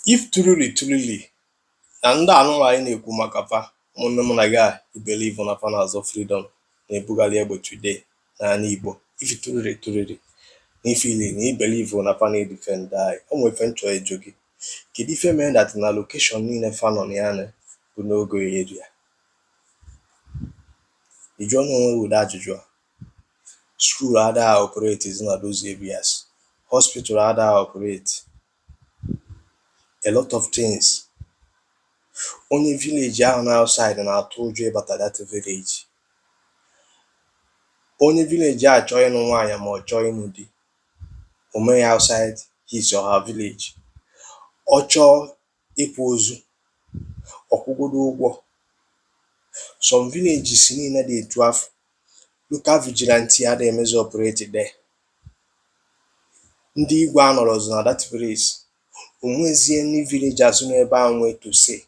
If truly truly na ndị anụnwa anyị na-ekwu maka fa, ụmụnne mụ na gị a believe na fa na-azọ freedom na-ebugharị egbe today n'ala Igbo, if truly truly na ị feel na ị believe na fa na-edefend anyị, o nwere ife m chọrọ ịjụ gị. Kedu ife mere that na location niile fa nọ na ya na bụ no-go area? Ị jụọ na onwe gị ụdị ajụjụ a. School adịghị operate na those areas, hospital adịghị operate, a lot of things. Onye village ahụ na outside na-atụ ụjọ ịbata that village. Onye village a chọọ ịnụ nwaanyị ma ọ chọọ ịnụ di, o mee ya outside his or her village. Ọ chọọ ịkwa ozu, ọ kwụgodo ụgwọ. Some villages niile dị etu afọ, local vigilante adịghị emezi operate there. Ndị igwe anọrọzi na that place. O nwezie any villagers nọ ebe ahụ nwee to say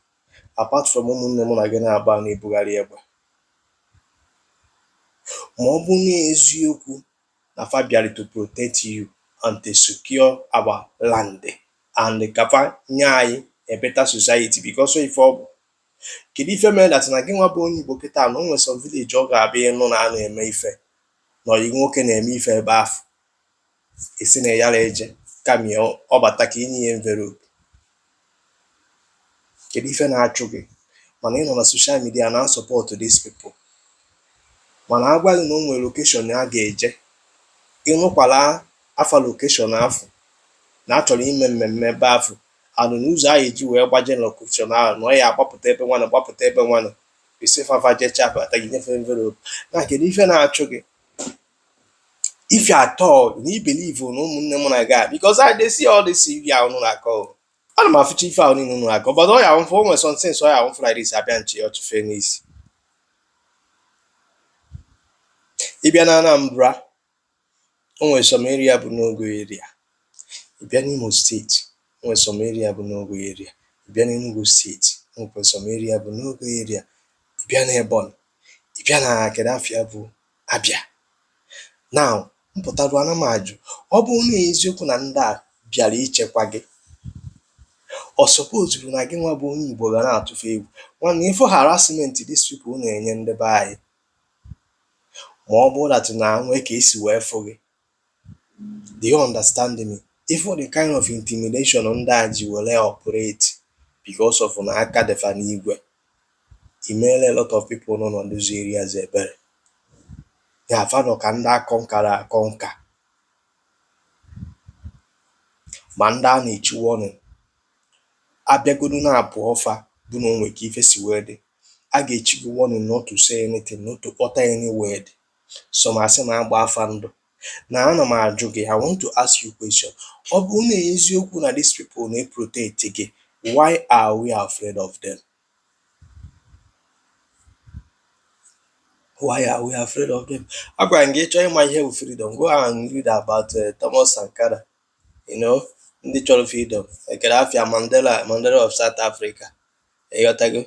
apart from ụmụnne mụ na gị na-agba na-ebugharị egbe. Ma ọ bụ na eziokwu na fa bịara to protect you and to secure our land and ka fa nye anyị a better society, because ife ọ bụ, kedu ife mere that na gị nwa bụ onye Igbo kịta na o nwere some village ọ ga-abịa ịnụ na a na-eme ife na ọyị nwoke na-eme ife ebe afụ, esi na yara eje kama ọ bata ka inye ya envelope? Kedu ife na-achụ gị? Mana ị nọ na social media na support these people, mana agwa gị na o nwere location a ga-eje, ịnụkwala afa location afụ na achọrọ ime mmemme ebe afụ anụ na ụzọ ahụ eji wee gbaje location ahụ na ọ ya agbapụta ebe nwanne, gbapụta ebe nwanne, esi fafa jecha bata gị nyefe envelope na. Kedu ife na-achụ gị? If at all na i believe na ụmụnne mụ na gị a, because I dey see all this ihe ahụ unu na-akọ o. Ana m afụcha ife ahụ niile unu na-akọ, but ọ ya mfụ o nwere some things ọ ya mfụ like this abịa nche ọchụfe n'isi. Ịbịa na Anambra, o nwere some area bụ no-go area. Ịbịa n'Imo Steeti, o nwere some area bụ no-go area. Ịbịa n'Enugu Steeti, o nwekwara some area bụ no-go area. Ịbịa na Ebonyi, ịbịa na kedu afịa bụ Abia. Now mpụtarụ ana m ajụ, ọ bụrụ na eziokwu na ndị a bịara ichekwa gị, ọ supposed na gị nwa bụ onye Igbo ga na-atụfu egwu? Nwanne, ifo harassment these people na-enye ndị be anyị, ma ọ bụrụ that na nwee ka esi wee fụ gị, do you understand me? Ifo the kind of intimidation ndị a ji were operate because of na aka dịfa n'igwe, imeela a lot of people nọ na those areas ebere ya fa nọ ka ndị akọnkara akọnka, ma ndị a na-echi warning abịagodu na-apụ ọfa bụ na o nwere ka ife si wee dị, a ga-echi gị warning not to say anything, not to utter any word. Some asị na agba afa ndụ. Na ana m ajụ gị, I want to ask you question. Ọ bụrụ na eziokwu na these people na-protect gị, why are we afraid of them? Why are we afraid of them? Agwara m gị, ịchọọ ịma ihe bụ freedom, go and read about Thomas Sankara, ndị chọrọ freedom, ekere afịa Mandela, Mandela of South Africa, ịghọtago,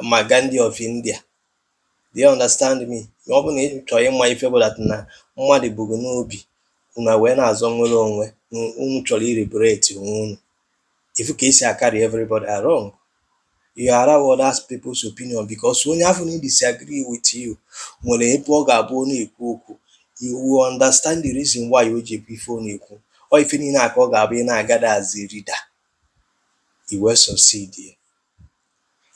ma Gandhi of India. Do you understand me? Ma ọ bụ na ị chọrọ ịma ife bụ that na mmadụ bugo n'obi unu wee na-azọ nwere onwe unu, chọrọ i-liberate onwe unu, ifu ka esi carry everybody along, you allow others people's opinion, because onye afọ na disagree with you nwere ebe ọ ga-abụ ọ na-ekwu okwu, you will understand the reason why o ji ekwu ife ọ na-ekwu. Ọ ife niile a ka ọ ga-abụ ị na-agada as a leader, i wee succeed.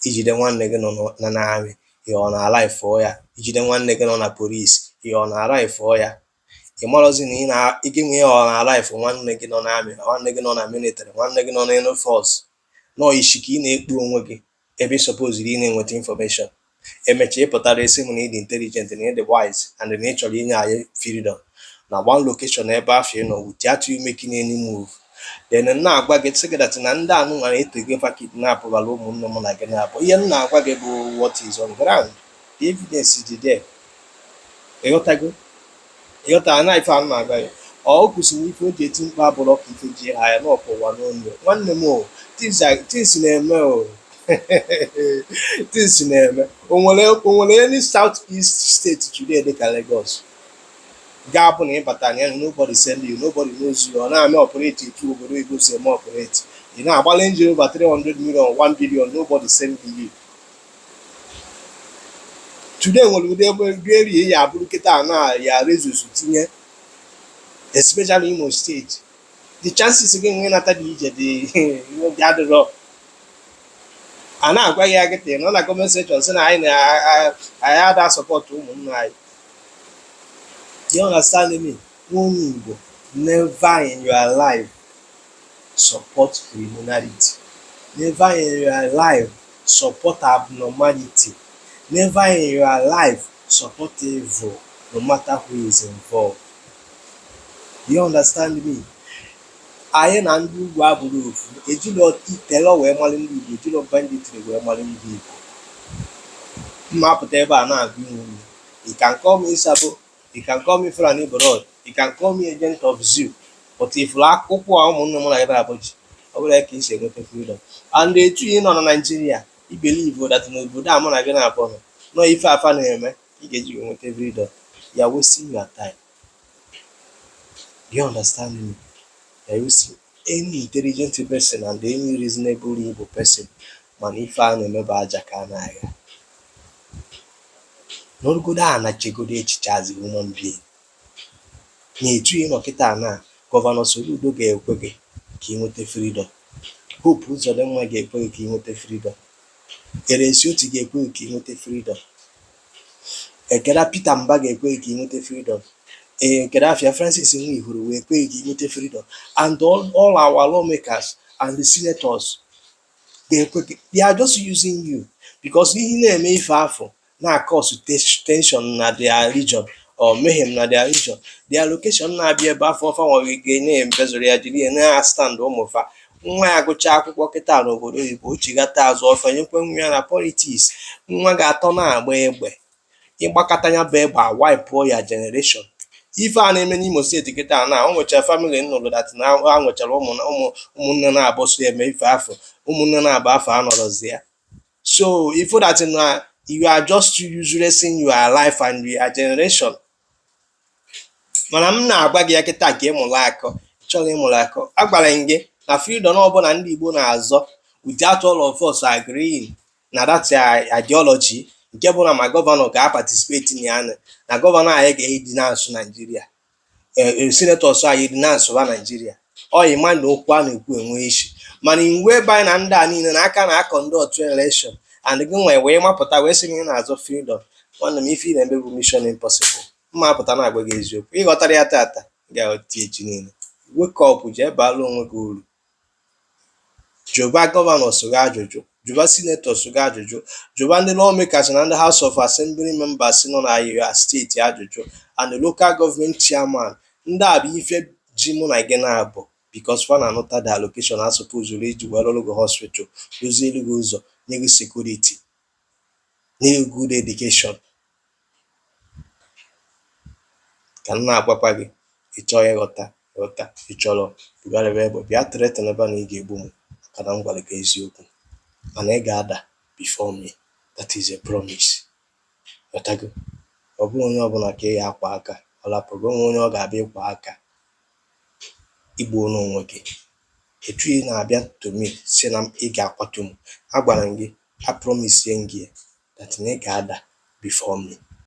Ijide nwanne gị nọ na n'army, ị ọ na-ala ifụọ ya. Ijide nwanne gị nọ na police, ị ọ na-ala ifụọ ya. Ị marọzi na ị na gị nwe ọ na-ala ifụ nwanne gị nọ n'army, nwanne gị nọ na military, nwanne gị nọ n'air force, nọọ isi ka ị na-ekpu onwe gị ebe ị suppose ị na-enweta information. Emechaa ị pụtara esi m na ị dị intelligent, na ị dị wise and na ị chọrọ inye anyị freedom na one location ebe afọ ị nọ without you making any move. Then m na-agwa gị sị gị that na ndị anụ nwara etego fa kidnapụbara ụmụnne m na gị na-abụ. Ihe m na-agwa gị bụ what is on ground, the evidence is there. Ịghọtago? Ịghọtara na ife a m na-agwa gị? Ọ kwụsịrị ife o ji eti mkpu abụrọ ka ife ji ha ya n'ọkụ ụwa n'onu. Nwanne m o, things na-eme o, things na-eme. O nwere any South East state today dịka Lagos ga-abụ na ịbata na ya, nobody send you, nobody knows you, ọ na-eme operate etu obodo oyibo si eme operate? Ị na-agba Range Rover 300 million, 1 billion, nobody send you. Today nwere ụdị ebe ụdị eri ya abụrụ kịta na ya rezus tinye, especially Imo State, the chances gị nwee nata dị ije dị dị adịrọ. A na-agwa ya kịta, ị nọ na comment section sị na anyị na anyị ada support ụmụnne anyị. Do you understand me? Onye Igbo, never in your life support criminality. Never in your life support abnormality. Never in your life support evil, no matter who is involved. Do you understand me? Anyị na ndị ugwu abụrụ ofu. Ejilo itelo wee mara ndị Igbo, ejilo banditry wee mara ndị Igbo. Mma apụta ebe a na-agụ iwu. You can call me Sabo, you can call me Fulani blood, you can call me agent of zoo, but if akwụkwọ a ụmụnne m na ebe abụji ọ bụla ka isi enweta freedom and etu ị nọ na Nigeria, I believe that n'obodo a mụ na gị na-abụ nọ nọ ife afa na-eme ị ga-eji wee nweta freedom, you are wasting your time. Do you understand me? You are wasting. Any intelligent person and any reasonable Igbo person mana ife a na-eme bụ aja ka a na-agha n'ogodo a na-chegodo echiche as a human being na etu ị nọ kịta na Governor Soludo ga-ekwe gị ka ị nweta freedom, Hope Uzodimma ga-ekwe gị ka ị nweta freedom, Alex Otti ga-ekwe gị ka ị nweta freedom, Ekeda Peter Mba ga-ekwe gị ka ị nweta freedom, ee, Kedafia Francis Nwifuru wee kwe gị ka ị nweta freedom, and all our lawmakers and the senators ga-ekwe gị. They are just using you because ihe na-eme ife afọ na-cause tension na their region or mayhem na their region, their location. Na-abịa ebe afọ ọfa nwere ike na-embezoro ya jiri ya na-stand ụmụfa. Nwa ya gụchaa akwụkwọ kịta n'obodo oyibo, o chigata azụ ọfa nyekwe nwa ya na politics. Nwa ga-atọ na-agba egbe ịgbakọta ya bụ egbe awipụọ ya generation. Ife a na-eme n'Imo State kịta na o nwechara family nnụrụ that na ha nwechara ụmụ ụmụ ụmụnne na-abụ so eme ife afọ ụmụnne na-abụ afọ anọrọzi ya. So if that na you are just uselessing your life and your generation. Mana m na-agwa gị ya kịta ka ịmụrụ akọ chọrọ ịmụrụ akọ. Agwara m gị na freedom ọbụla ndị Igbo na-azọ without all of us agreeing na that ideology, nke bụ na ma governor ga-participate na ya, na governor anyị ga-edi na-asụ Naijiria, senators anyị dị na-asụba Naijiria ọ ịma na okwu a na-ekwu enwe isi. Mana iwu ebe anyị na ndị a niile na aka na-akọ ndị otu election and gị nwee wee mapụta wee sị na ị na-azọ freedom, nwanne m, ife ị na-eme bụ mission impossible. Mma apụta na-agwa gị eziokwu, ịghọtara ya tata, ga-aghọta echi niile. Wake up, jee baala onwe gị uru. Jụba governors gị ajụjụ, jụba senators gị ajụjụ, jụba ndị lawmakers na ndị House of Assembly members nọ na ya state ajụjụ and the local government chairman. Ndị a bụ ife ji mụ na gị na-abụ because fa na-anụta the allocation a supposed iji wee rụrụ gị hospital, dozielu gị ụzọ, nye gị security, nye gị good education. Ka m na-agwakwa gị, ị chọọ ịghọta, ghọta. Ị chọrọ bugharịba egbe bịa threaten ebe na ị ga-egbu m maka na m gwara gị eziokwu, mana ị ga-ada before me. That is a promise. Ghọtago? Ọ bụghị onye ọbụla ka ị ga-akwa aka ọ lapụ gị. Onwe onye ọ ga-abịa ịkwa aka igbuo n'onwe gị. Etu ị na-abịa to me si na ị ga-akwatu m, agwara m gị, a promise gị that na ị ga-ada before me.